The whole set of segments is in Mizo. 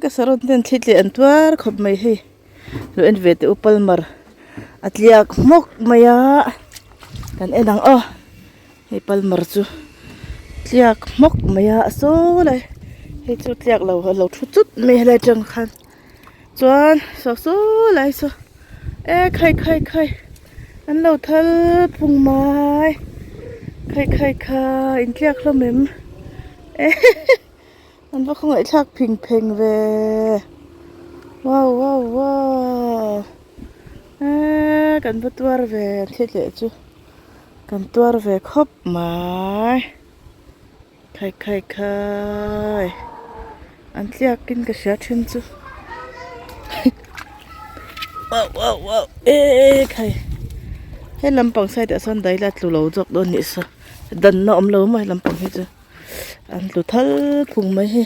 ka saron ten thli tleh an tuar khawp mai hei lo en ve teh u palmar a tliak hmawk mai a kan en ang aw hei palmar chu tliak hmawk mai a a saw lai hei chu tliak lo a lo thu chut mai helai atang khan chuan saw saw lai saw e khai khai khai an lo thal phung mai khai khai khai in tliak hlawm em ehe. An va khawngaihthlak phing pheng ve wow wow wow eee kan va tuar ve an thli tleh chu kan tuar ve khawp mai khai khai khai an tliak in ka hria thin chu wow wow wow eee khai he lampang side ah sawn daila tlu lo zawk dawn nih saw danna awm lo maw he lampang hi chu. An tlu thal phung mai hi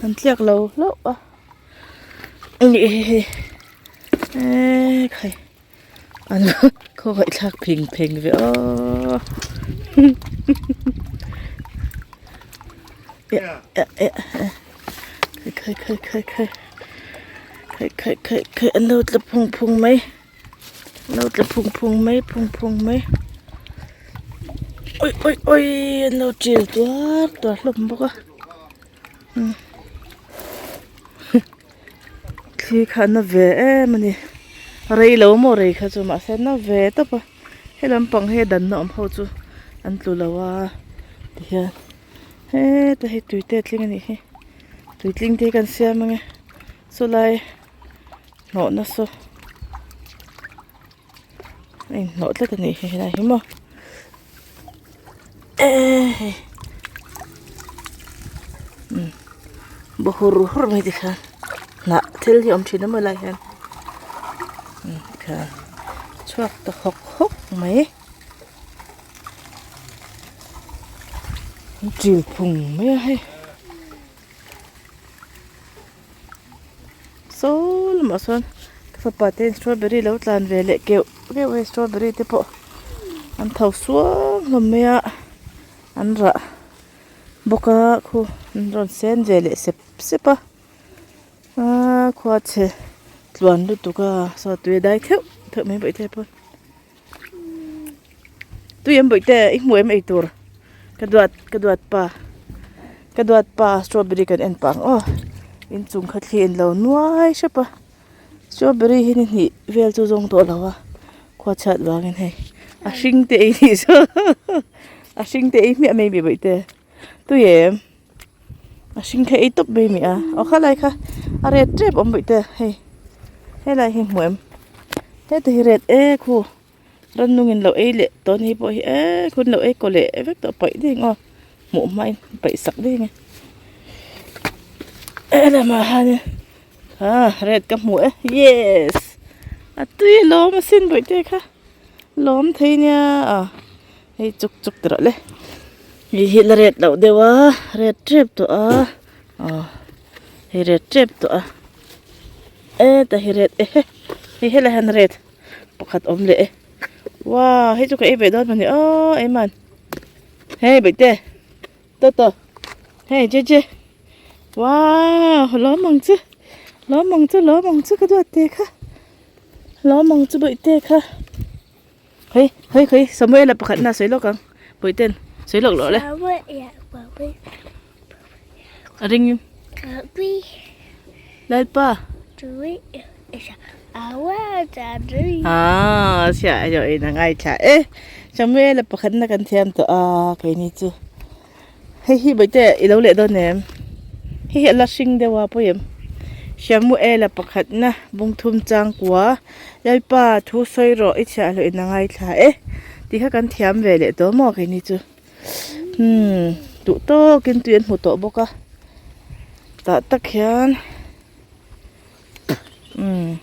an tliak lo hlauh a nih hi hei eee khai an khawngaih thlak phing pheng ve aw khai khai khai khai khai khai khai khai an lo tla phung phung mai. Lo tla phung phung mai phung phung mai ui ui ui an lo ṭil tuar tuar hlawm bawk a thli kha a na ve em a ni rei lo maw rei kha chu mahse a na ve tawp a he lampang hi a danna awm ho chu an tlu lo a tihian heta hei tui te a tling a nih hi tui tling te hi kan siam ange sawlai. Hnawh nasa a inhnawh tlat a nih hi helai hi maw eee hei umm baw hur hur mai tikhan hnah thil hi a awm thin a maw helai hian umm tikhan chhuak ta hawk hawk mai an chil phung mai a hei. Saw lamah sawn ka fapa te strawberry lo tlan ve leh keuh keuh a strawberry te pawh an tho suang hlawm mai a an rah bawk a khu an rawn sen ve leh sep sep a aaa khua chhe tluan lutuk a saw tui a dai theuh theuh mai bawih te pawh tui em bawih te i hmu em ei tur ka duat ka duat pa ka duat pa strawberry kan en pah ang aw inchung kha thli in lo nuai hrep a strawberry hi ni hnih vel chu zawng tawh lo a khua chhiat vangin hei a hring te ei nih chu a hring te ei hmiah mai mi bawih te tui em a hring kha ei tawp mai mi a aw khalai kha a ret tep awm bawih te hei helai hi hmu em heta hi ret e khu rannung in lo ei leh tawn hei pawh hi e khu in lo ei kaw leh vek tawh paih ding aw hmuh hmain paih sak ding e helamah hianin ah ret ka hmu e yes a tui lawm asin bawih te kha lawm thei nia ah. Hei chuk chuk ti rawh le hei hi la ret loh deuh a ret tep tawh a aw hei ret tep tawh a heta hi ret e he hei helai hian ret pakhat awm leh e wow hei chu ka ei ve dawn mawni aw eiman hei bawihte tawh tawh hei che che wow lawm ang chu lawm ang chu lawm ang chu ka duat te kha lawm ang chu bawihte kha. Hei hei hei Samuela pakhat na sawi lawk ang Bawihten sawi lawk lawh le A ring Lalpa Aaa chhiah erawh in a ngaithla e Samuela pakhat na kan thiam tawh a keini chu Hei hi Bawihte i lo leh dawn em hei hi a la hring deuh a pawi em Samuela pakhat na bung thum chang kua Lalpa thu sawi rawh i chhiah hlawh in a ngaithla e tih kha kan thiam ve leh tawh maw keini chu umm duh tawkin tui an hmu tawh bawk a tah tak hian umm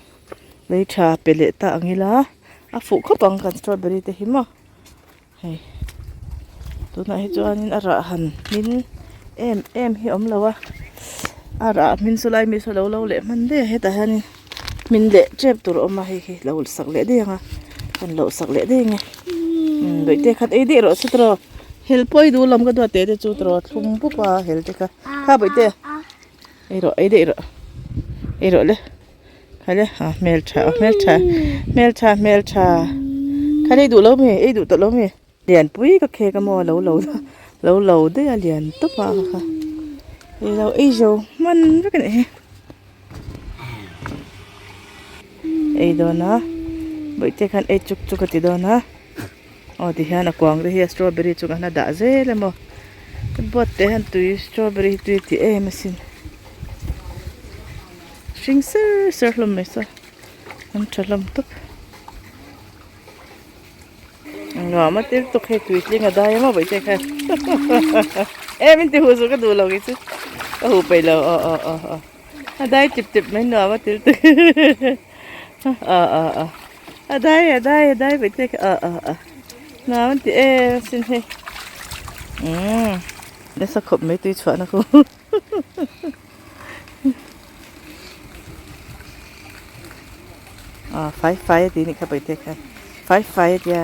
lei tha pe leh ta ang ila a fuh khawp ang kan strawberry te hi maw. Hei tunah hi chuanin a rah han hmin em em hi a awm lo a a rah hmin saw lai mi saw lo lo leh hman daih a hetah hianin hmin leh tep tur a awm a hei hi lo sak leh daih ang a kan loh sak leh daih ang e umm bawihte khat ei daih rawh se tiraw hel pawh i duh lawm ka duat teh te chu tiraw thlum pup a hel te kha kha bawihte ei rawh ei daih rawh. Ei rawh le. Kha le a hmeltha a hmeltha hmeltha hmeltha. Kha le ei duh lo mi ei duh tawh lo mi. Lianpui ka khek a maw lo lo lo lo daih a lian tawp a kha. Ei lo ei zo hman vek a nih hi. Ei dawn a bawihte khan ei chuk chuk a ti dawn a aw ti hian a kuang te hi a strawberry chu kan la dah zel emaw board te hian tui strawberry hi tui ti em asin hring ser ser hlawm mai saw an tha hlawm tawp. Nuam a tir tuk hei tui tling a dai emaw vawi khan em in ti huh chu ka duh lo kei chu ka huh peih lo aw aw aw aw a dai tip tip mai nuam a tir tuk aw aw aw a dai a dai a dai vawi khan aw aw aw nuam an ti em asin hei umm nasa khawp mai tui chhuah na khu. Aw fai fai a ti anih kha paite khan fai fai a tia.